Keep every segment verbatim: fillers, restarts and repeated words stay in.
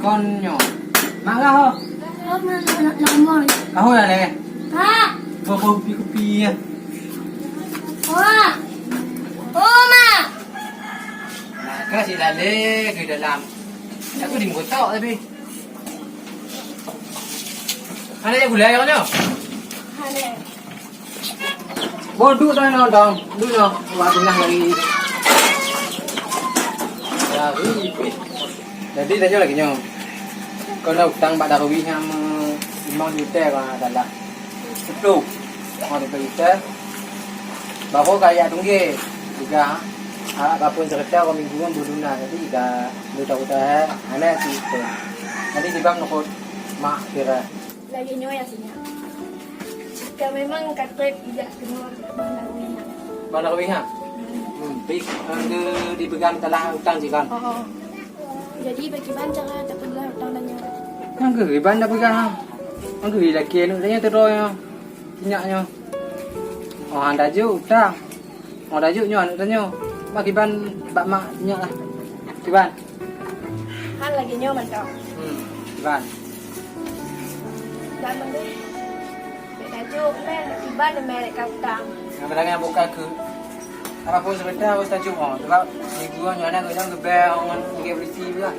Kon nyoe. Mak kah ho? Oh, mak, mak, mak, mak. Kah ho ya lé? Mak. Bawa kupi-kupi ya. Wah. Oh, mak. Nah, kah si Lale ke dalam. Aku di motor tapi. Ada yang gulai kau nyoe? Ada. Boh, duek tanyoe dong, duek nyoe. Wah, beunah lagi. Ya, ui, ui. Jadi tanyoe lagi nyoe. Kau na utang bak Darwi nyang limong juta kalau nggak salah. Sepuluh. Oh, sepuluh juta. Baru kaya tunggu. Juga. Ah, kapun cerita kau minggu kan belum lunas. Jadi, dah, dah tahu dah, eh. Aneh sih itu. Jadi, tiba ngikut mak kira. Lagèe nyoe ya, sinyak. Ka memang ka trép jak keunong Bang Darwi. Bang Darwi, ha? Hmm. Hmm, pi, eh, di, dipeugah meusalah utang cit kan? Oh, oh. Jadi, bagaimana cara tapeugah utang tanyoe? Nyang geuh, iban dah peugah, ha? Nyang geuh, laki aneuk tanyoe teudoe nyoe. Sinyak nyoe. Oh, anda jeuet utang. Oh, tajuk nyoe aneuk tanyoe. Mak kiban bak mak nyak lah. Kiban. Han lagèe nyoe mantong. Hmm, kiban. Dan mending. Dek tajuk meh, kiban meh dek ka utang. Nyang kadang-kadang buka ke. Apapun sebentar harus tajuk, oh. Sebab di gua nyoe aneuk nyoe geubèe ngon lagi berisi juga.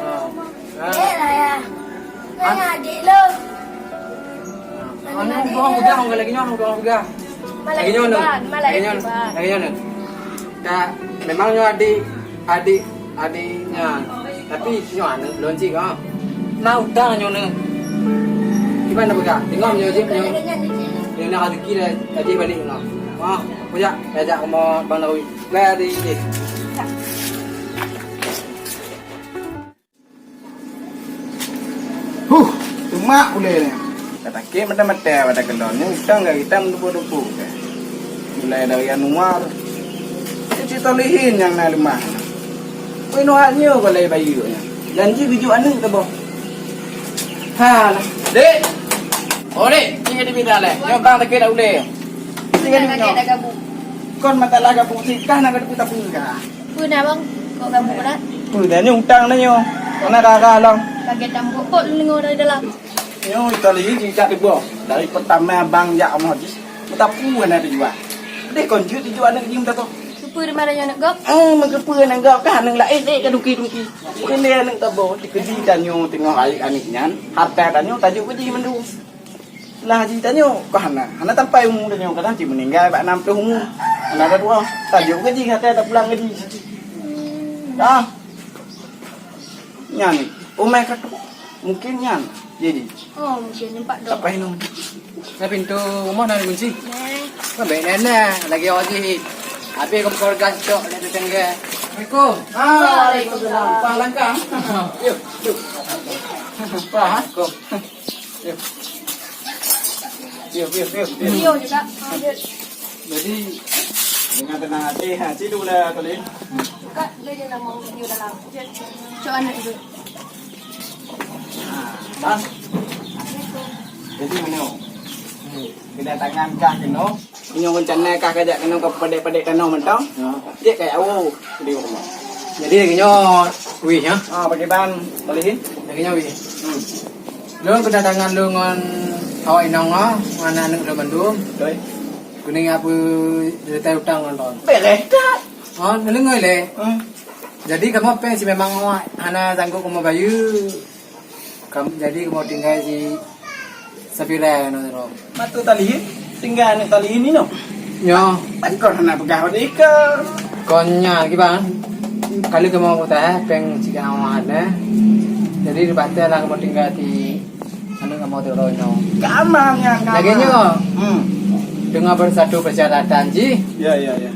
Oh. Ha. Eh, lah ya. Kan adik lo. Ha. Mana adik lo? Orang pegang, orang lagi nyoe, orang pegang. Lagi nyoe, lagi nyoe, lagi nyoe. Tak, memang nyoe adik, adik, adik nyan. Tapi nyoe aneuk lôn cit, ha. Na utang nyoe nyoe. Kiban na peugah? Tengok nyoe jih nyoe. Nyoe na rezeki dah, dah jih balik nyoe. Ha, kujak, kujak rumoh Bang Darwi. Lari jih. Huh, teumak ulèe nyan. Ka sakét mata-mata pada keudroe nyoe, utang ka gita meudupo-dupo. Mulai dari Anwar, si Solihin nyang na leumah. Peue nyoe hak nyoe golai bayeue nyan. Janji geujok aneuk teuboh. Halah. Dek. Oh, Dek, sini di bidang leh. Nyoe bang sakét dak ulèe. Sini di bidang. Kon masalah gabuk sih, kah nak gabuk tapi kah? Peue na, Bang? Kok gabuk na? Peue na nyoe utang na nyoe. Mana rara long. Lagèe tambuk pot deungoe dari dalam. Nyoe tali jijak diboh. Dari pertama bang jak rumoh jih. Meuteupue na dijual. Deh kon jeuet dijual aneuk jih meuteupue. Keupeue di mana nyoe aneuk gob? Eh, meukeupeu aneuk gob kah aneuk laén deh ka duki-duki. Keuneuk aneuk teuboh dikeudi tanyoe teungoh rayeuk aneuk nyan. Harta tanyoe tajok keu jih mandum. Lah jih tanyoe, kah hana, hana sampai umu tanyoe, kadang cit meuninggai bak nam ploh umu. Hana ada dua, tajok gaji, kata tapulang gaji. Ah. Nyan, umai ka tu. Mungkin nyan. Jadi. Oh, mungkin nampak dong. Sampai nung. Nah, pintu rumah nak dikunci. Nah. Kan baik nana, lagi awak jih. Habis kompor gas cok, nak tetangga. Assalamualaikum. Ah, waalaikumsalam. Pak langkah. Yuk, yuk. Pak, ha? Assalamualaikum. Yuk. Yuk, yuk, yuk, yuk. Video juga. Lanjut. Jadi, dengan tenang hati, ha, situ dah tulis. Buka dia je nama video dalam. Cok anak tu. Ha, bang. Jadi, mana? Hmm. Kedatangan kah keunoe? Nyoe rencana kah kajak keunoe ka padek-padek tanoh mantong? Ya. Jeuet kajak woe di rumah. Jadi lagèe nyoe wih, ya? Ah, pakriban bolehin? Lagèe nyoe wih. Hmm. Lôn keudatangan lôn ngon awak inong, ah, ngon aneuk lôn mandum. Betul. Keuneuk jak peuseuleusoe utang ngon lôn. Beres dak? Oh, deungoe lé. Hmm. Jadi kamoe péng si memang hana sanggup kamoe bayeue. Kam, jadi kamoe tinggai si Safira nyoe. Matu tali, tinggai aneuk tali ni noh. Nyoe. Pakon hana peugah pada ika. Kon nyan kiban. Kali kamoe peugah péng siga awak nyan. Jadi dibantai lah kamoe tinggai di aneuk kamoe tu nyoe. Keamanan, keamanan. Lagèe nyoe. Hmm. Dengan bersatu persyaratan jih. Ya, ya, ya.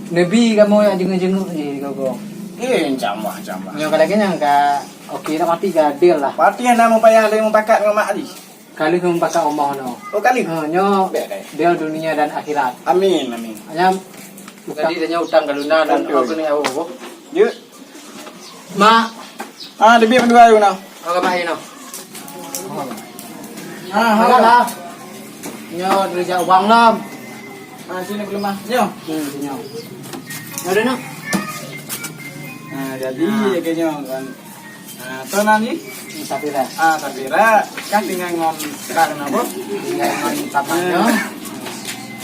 Nebi kamoe nyang jenguk-jenguk jih di gogo. Eh, insya Allah, insya Allah. Nyoe ka lagèe nyan ka. Oke, dah pasti ka deal lah. Pasti hana mupayah lé mupakat ngon mak tadi. Kali ngon mupakat Allah nyoe. Oh, kali? Ha, nyoe. Baik, baik. Deal dunia dan akhirat. Amin, amin. Hanya jadi tanya utang ka lunas dan. Betul. Aku ni, oh, oh. Jeuet. Mak. Ah, lebih berdua yuk nah. Aku mak ini. Ah, halo. Lah. Nyoe dari jak uang lom. Ah, sini belum mah. Nyoe. Hmm, nyoe. Nyoe dah nak. Ah, jadi kayaknya kan. Ah, tu nan ni? Safira. Ah, Safira. Kah tinggai ngon kah na boh? Tinggai ngon Tatang nyoe.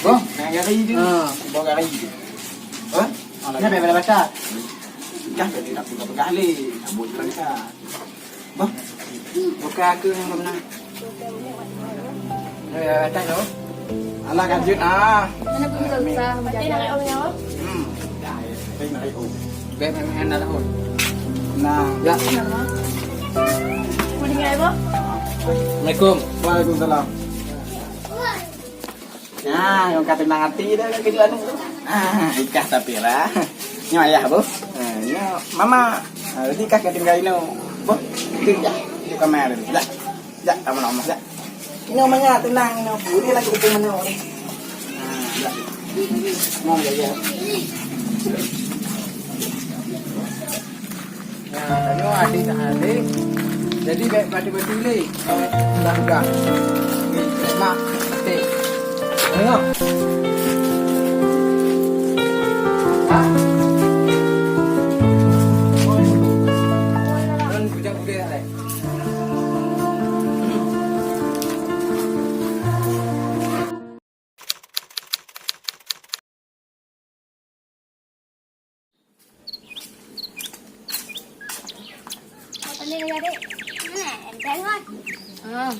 Boh? Nang gari tu. Ah. Boh gari tu. Hah? Mana bela baca? Kah jadi tak pegang-pegang lé. Abot berangkat. Bah, buka aku yang belum nak. Eh, datang tu. Alah, lanjut ah. Mana pun tak usah. Nanti nak om nyawa. Hmm. Dah, ya. Saya nak om. Beb, em, em, dah tahun. Nah. Ya. Mau dengar apa? Assalamualaikum. Waalaikumsalam. Nah, nyang ka teunang até dah keujeuet aneuk tu. Ah, ikah tapi lah. Nyoe ayah, boh. Ah, nyoe mama. Ah, jadi ikah ka tinggai inoe. Boh, tu jak. Tu kamar tu. Jak. Jak, kamu nak omah, jak. Inoe mama teunang inoe. Boleh lagi kumpul manoe. Ah, jak. Mau ya, ya. Nah, tanyoe adik tak adik. Jadi, bèk batu-batu lé. Dah pegang. Mak, adik. Tengok. Ha? Kan bujang-bujang, adik. Apa ni, Dek? Nah, entah ngon. Ah.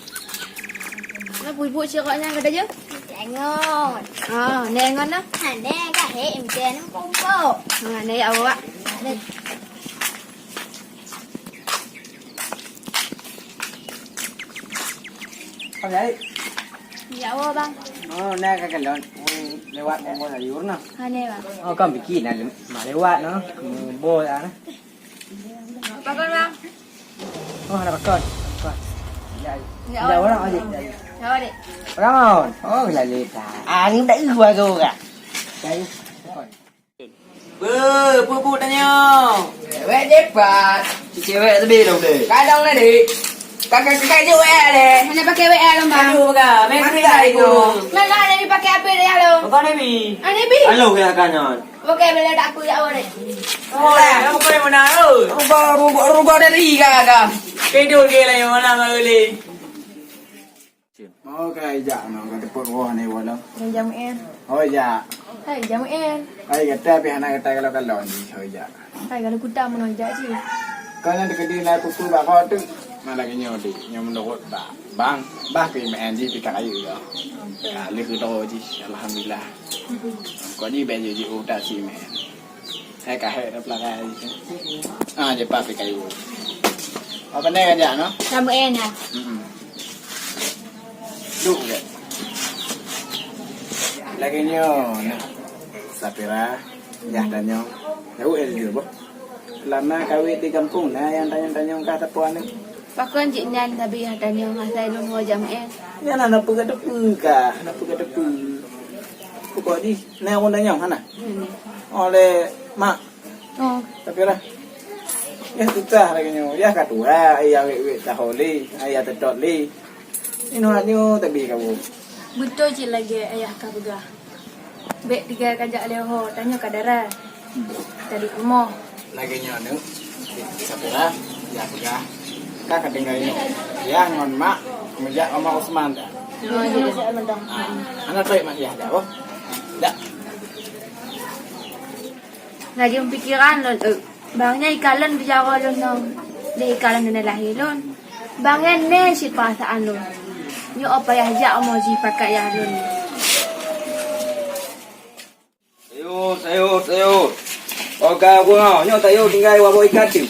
Kenapa ibu cakap nyan kata je? Entah ngon. Ah, neh ngon nah? Ha, neh kat hek M T N kumpul. Ha, neh ya awak. Neh. Hai. Ya Allah, Bang. Oh, na ka kalon. Ui, lewat umur sayur nah. Ha, ni, Bang. Oh, kan bikin nah, mak lewat nah. Bol ah nah. Apa kan, Bang? Oh, ada pakon. Pakon. Ya. Ya, orang aja. Ya, Dek. Ramon. Oh, lalu tak. Ah, ni tak gua tu orang. Dari pakon. Beuh, peue buet tanyoe? Wék jipat. Cewek teubi dong deh. Kadang na dek. Pakai, pakai je W A deh. Mana pakai W A lom, Bang? Aduh, baka. Main main tak itu. Mana ada dipakai apa dia lo? Bukan Nabi. Ah, Nabi. Halo, ya kan. Pakai bela tak aku ya awak deh. Oh, ya, bukan mana, oi. Rubah, rubah, rubah dari gaga. Kedul dia lah yang mana, Mak Uli? Mau ka ijak nyoe ka teupot woe ni woe lom. Nyang jameun. Hoi jak. Hai jameun. Hai gata pih hana gata kalon-kalon jih hoi jak. Hai kalau kuta meunoe jak cit. Kau nyan teukeudi na peue-peue bak kau tu. Malah nyoe di, nyoe meunurot bak bang, bah keu meu'en jih pih ka rayeuk. Ka lheueh keudroe jih, alhamdulillah. Kau jih bèk jih jiôh that si meu'en. Hai ka hai dah pelanggai. Ah, je pah pih kayu. Apa ni aja no? Sama eh nah. Hmm. Duh ya. Lagi nyo nah. Sapira, yah tanyoe. Jauh eh jujur boh. Lama kawin di kampung nah yang tanyong-tanyong kah teupeu aneuk. Pakon jih nyan tabi yah tanyoe asai lôn ho jam eh. Nyan hana peue ka teupeu kah, hana peue ka teupeu. Pokok jih na ureueng tanyong hana. Hmm. Oleh mak. Oh. Tapi lah. Yah susah lagi nyoe. Yah ka tuha, ayah wék-wék taho lé, ayah teutôt lé. Inoe nyoe tabi kabu. Beutôi cit lagèe ayah ka peugah. Bèk tinggai kajak lé ho, tanyoe ka dara. Tadi rumoh. Lagèe nyoe neuk. Sapira, yah peugah. Ka ka tinggai nyoe. Yah ngon mak meujak Oma Usman dah. Oh, iya, iya. Ah, anak baik mak yah dah, oh. Dah. Laju pikeran lôn, eh, bang nyan ikalon beujaroe lôn nyoe. Lé ikalon keuneuk lahé lôn. Bang nyan nè cit peurasaan lôn. Nyoe payah jak umu jih pakat yah lôn. Sayur, sayur, sayur. Oke, aku nyoe, nyoe sayur tinggai wabok ikat tu.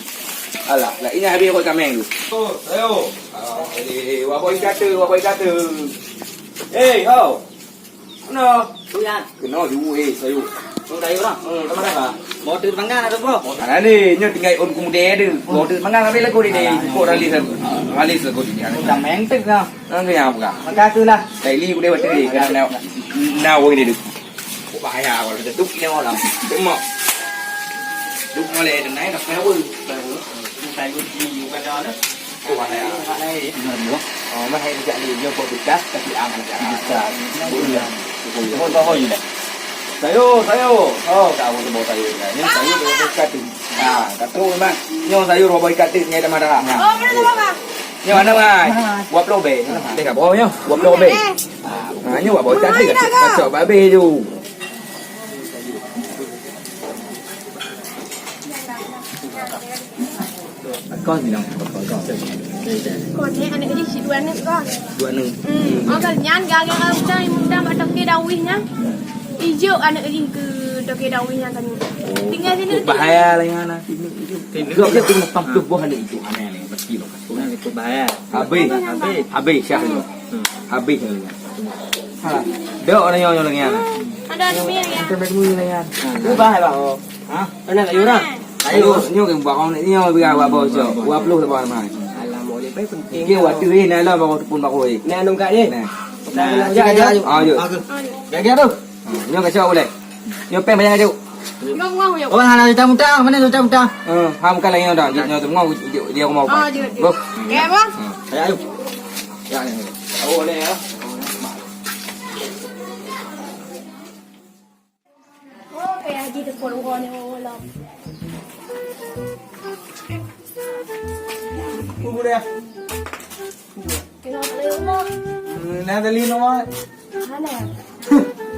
Alah, lah ini habis kot kameng tu. Oh, sayur. Ah, eh, wabok ikat tu, wabok ikat tu. Eh, ho. Keunoe. Buyan. Keunoe ju, eh, sayur. Oh, sayur lah. Hmm, sama dah. Mau tu mangan atau apa? Mana ni? Nyoe tinggai on kumudé tu. Mau tu mangan habis lagu ni. Kok ralis lagu. Ralis lagu ni. Udah mentek lah. Nang yang apa? Maka tu lah. Daily udah waktu ni. Kena nak, nak orang ni tu. Kok bahaya kalau kita tu ni orang. Cuma. Duk mulai tu naik dah tahu. Tahu. Tahu di bukan dah. Kuah ya. Oh, mah hai jak li, nyoe buat bekas, tapi ang jak. Bisa. Bukan tahu je dah. Sayur, sayur. Oh, tahu tu bawa sayur. Nyoe sayur bawa ikat tu. Ha, kata memang. Nyoe sayur bawa ikat tu ngai teman dah. Oh, mana tu, Bang? Nyoe mana, Bang? Dua puluh be. Deh, kat bawah nyoe. Dua puluh be. Ha, nyoe bawa ikat tu. Kacau babe tu. Kon ni nang, kon, kon. Kon ni aneuk jih si dua aneuk kon. Dua aneuk. Hmm. Oh, kan nyan gara-gara udah muda mak toke dawih nyan. Ijok aneuk jih ke toke dawih nyan kan. Tinggal sini. Bahaya lah nyan. Sini ijok. Ijok tu mukam tuboh aneuk ijok aneh ni. Mesti lo. Kon ni bahaya. Habis. Habis. Habis Syah tu. Hmm. Habis ni. Ha. Dok orang nyonya lagi nyan. Ada demi lagi. Kita bertemu lagi nyan. Ubah lah. Ha? Mana sayuran? Sayur, nyoe kan buat orang ni, nyoe biar buat bau cok. Dua puluh lepas mai. Alah, mau dia baik penting. Dia waktu ni, nak lah baru pun baru ni. Nak nunggu kat ni. Nah. Nah, ya, ya. Ah, ya. Okey. Okey. Gagal tu. Ha, nyoe kacau boleh. Nyoe peng banyak kacau. Ngau, ngau, ya. Oh, hana utang-utang, mana utang-utang? Eh, ha, bukan lagi utang. Dia, dia, dia, dia rumah. Ah, dia, dia. Boh. Ya, bang. Ha. Ya, ayo. Ya, ya. Oh, boleh ya. Oh, kaya haji teupeue uroe nyoe lom. Kubu dia. Kena beli rumah. Hmm, nah, tadi nomor. Mana?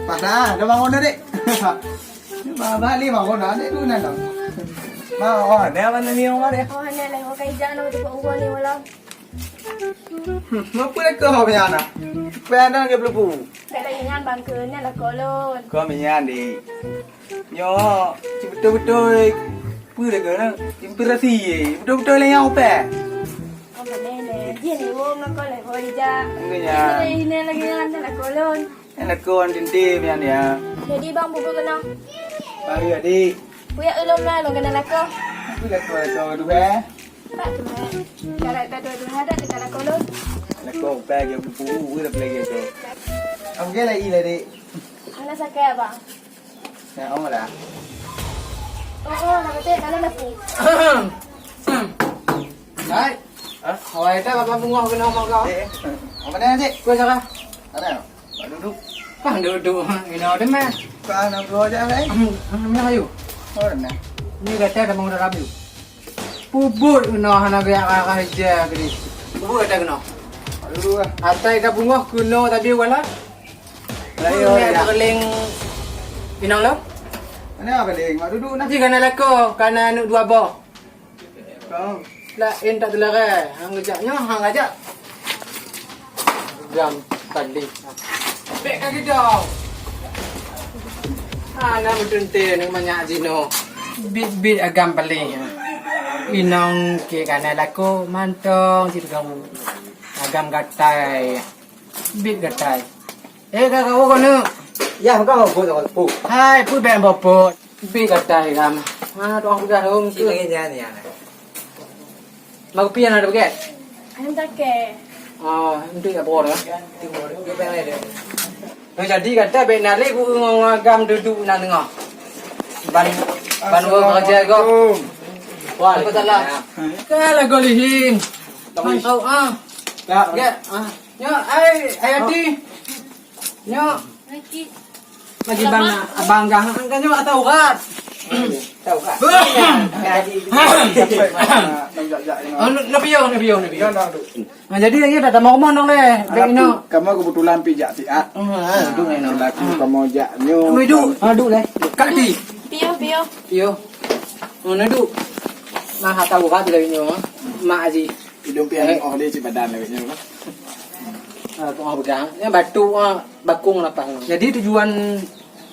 Pada, ada bangun dah, Dek. Ba-, balik bangun dah, Dek, tu nah, dong. Ma, oh, dia mana ni rumah dia? Oh, hana lah, orang kerja nak teupeue uroe nyoe lom. Hmm, apa lakoe awak punya anak? Supaya anak dia berlebu. Tak lagi nyan bang ke, nyan lakoe lôn. Kau punya adik. Nyoe, cik betul-betul. Apa lakoe nak? Inspirasi ye. Betul-betul lah yang apa? Oh, boleh leh. Dia ni, oh, lakoe leh, oh, ija. Enggak, ya. Ini, ini lagi nyan, nyan lakoe lôn. Nyan lakoe orang tintim nyan, ya. Jadi, bang, bubur kena. Baru, adik. Buyak ulôn lah, lôn kena lakoe. Apa lakoe, lakoe dua, eh? Pak tu, eh. Kalau tak dua-dua ada, kita lakoe lôn. Lakoe upai dia berpuru, dia pelagi tu. Apa dia lagi lah, Dek? Anak sakit, Abang? Ya, oh lah. Oh, oh, nak kata, kalau nak pu. Hai. Ha? Awai tak, Bapak Bungoh kena sama kau? Eh, eh. Apa dia, Cik? Kau siapa? Ada. Pak duduk. Pak duduk. Ini ada mah. Pak nak keluar je, eh? Hmm, hmm, mana kayu? Oh, dah. Ni kata ada mau rabi. Pubut kena hana gaya arah ija gini. Pubut kata kena. Aduh, dua. Atai ka bungoh kena tadi wala. Lah, yo, ya. Keling inong lo. Mana apa, Ling? Mak duduk nah. Ji kana lako, kana aneuk dua boh. Kau. Laén tak teulara. Hang ngejak nyoe, hang ngajak. Gam tadi. Bek ka gidau. Hana meuteunte nyoe manyak jinoe. Bit-bit agam paleng. Inong ke kana lako mantong sipeugah agam gatai. Bit gatai. Eh, ka kau kau ni. Ya, kau kau kau. Hai, pu bek bopot. Bit gatai agam. Ha, tuang peugah dong. Sila nyan ya. Mau pian ada baget? Ayam take. Oh, untuk apa orang? Nah, jadi kata bek nalek bu ngagam duduk nang tengah. Ban ban gua kerja kau. Assalamualaikum. Waalaikumsalam. Kalah golihin. Mantau ah. Ya. Ya, ah. Nyo, ai, ai Ati. Nyo. Lagi bang, abang gah kan nyo atau urat. Tahu kan? Oh, no, no, biyo, no, biyo, no, biyo. Nah, jadi lagi dah mau ngomong dong leh. Bek ino. Kamu kebetulan pijak siat. Hmm, ah, tu ino. Laki kamu jak nyo. Kamu hidup. Ah, duduk leh. Kak Ti. Piyo, piyo. Piyo. Oh, no, duduk. Nah, tahu kan dari nyo. Mak Haji. Hidung pian oh dia cik badan lagi nyo. Ah, tu ah pegang. Nya batu ah bakong lapang. Jadi tujuan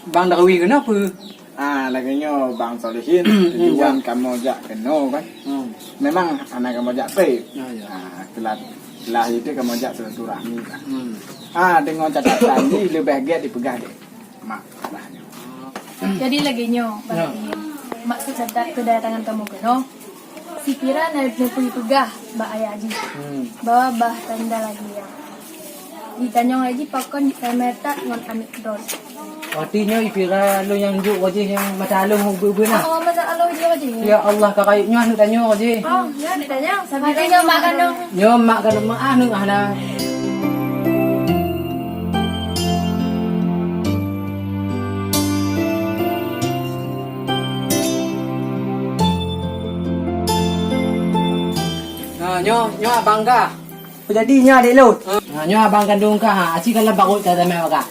Bang Darwi kena apa? Ah, lagèe nyoe Bang Solihin, tujuan kamoe jak keunoe kan. Hmm. Memang hana kamoe jak trép. Ya, ya. Ah, telah, telah itu kamoe jak silaturahmi kan. Hmm. Ah, dengan catatan ni lebih gèt dipeugah deh. Mak, lah nyoe. Jadi lagèe nyoe, Bang Solihin. Maksud catat kedatangan kamoe keunoe, Sikira na neupeupeugah bak ayah jih bahwa bah tanda lahé. Jitanyong lé jih pakon jipeumeureutat ngon aneuk droe. Arti nyoe Ipira lôn nyang jok wajéh nyang mata alông ubé-ubé na. Oh, mata alông jih wajéh. Ya Allah, ka rayeuk nyoe aneuk tanyoe wajéh. Oh, ya ditanyong. Sampai nyoe mak kandông. Nyoe mak kandông, mak aneuk hana. Nyoe, nyoe abang kah? Oh, jadi nyoe adék lôn? Ha, nyoe abang kandông kah, ha. Aci ka lheueh barot ka tamé bak kah.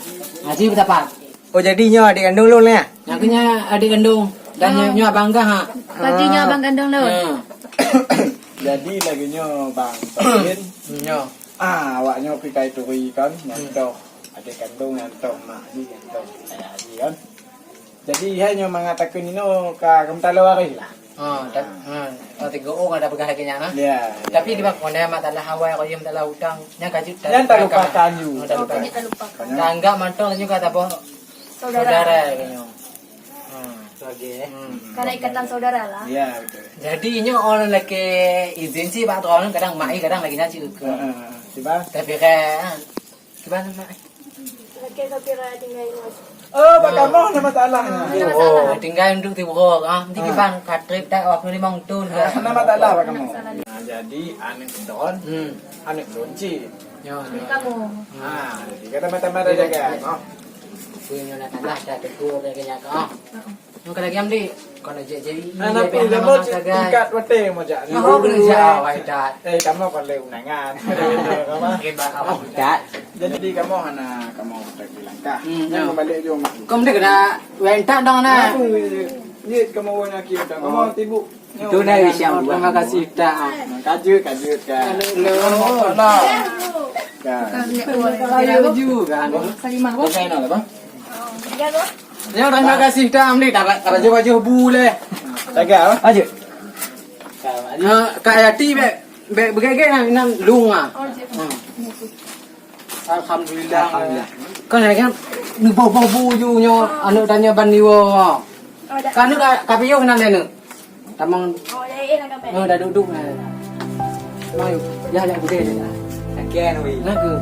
Aci beutapat. Oh, jadi nyoe adék kandông lôn, ya? Nyan keuh nyan adék kandông. Dan nyoe, nyoe abang kah, ha. Berarti nyoe abang kandông lôn? Ha. Jadi lagèe nyoe, Bang Samin. Nyoe. Ah, awak nyoe pih ka ituri kon, nyang toh adék kandông, nyang toh mak jih, nyang toh ayah jih kon. Jadi, hai nyoe mangat takheun inoe ka, ka meutaloe waréh lah. Ha, ta-, ha, ta tiga orang ada peugah lagèe nyan, ha? Ya, ya. Tapi di bak kona masalah awai, kalau masalah utang, nyan ka jeuet. Nyan talupakan ju. Ha, talupakan. Talupakan. Taanggap mantong laju ka taboh saudara. Saudara lagèe nyoe. Ha, sebagai, hmm. Karena ikatan saudara lah. Ya, betul. Jadi, nyoe orang lagi izin sih, bak droeneuh kadang mak, kadang lagèe nyan cit keu. Ha, ha, ha. Cuba. Tapi kan, Kiban mak? Lakèe Safira tinggai nyoe. Oh, bak kamoe na masalah nyan. Oh, na masalah. Oh, tinggai duek di Buro, ah. Nanti kiban ka trép dak dua puluh lima thôn. Ah, na masalah bak kamoe. Masalah. Nah, jadi aneuk droen, hmm, aneuk lôn cit. Nyoe, nyoe. Kamoe. Ah, jadi ka tamah-tamah dah jaga. Oh. Peue nyoe na tamah dah tegur lagèe nyan, ah. Nyoe ka lagèe nyan, Dik. Kon jeuet jadi. Anak pun kamoe tingkat watèe mojak ni. Oh, keuneuk jak, wai dat. Eh, kamoe kon lé undangan. Kamoe. Dak. Jadi kamoe hana kamoe bagi langkah. Hmm, nyoe. Kamoe balik ju mak. Kamoe dek dak wai dat dong na. Aku jeuet kamoe wan aki utang. Kamoe sibuk. Tu na siang. Terima kasih dak. Kajut, kajut kan. Halo. Kan. Laju kan. Salimah, Bang. Bukan apa? Ya, Bang. Ya, terima kasih dah, Amli. Dapat, dapat baju-baju bu leh. Taga, apa? Aja. Ha, Kak Yati bek, bek begege nang, nang lung ah. Oh, je. Hmm. Alhamdulillah. Alhamdulillah. Kan ya kan, neuboh-boh bu ju nyoe, aneuk tanya ban niwo. Oh, dah. Kan aneuk ka, ka piôh nan aneuk. Tamong. Oh, dah, eh, dah, dah. Oh, dah duduk nah. Ayo, ya, ya, udah, udah. Sekian, weh. Nak ke?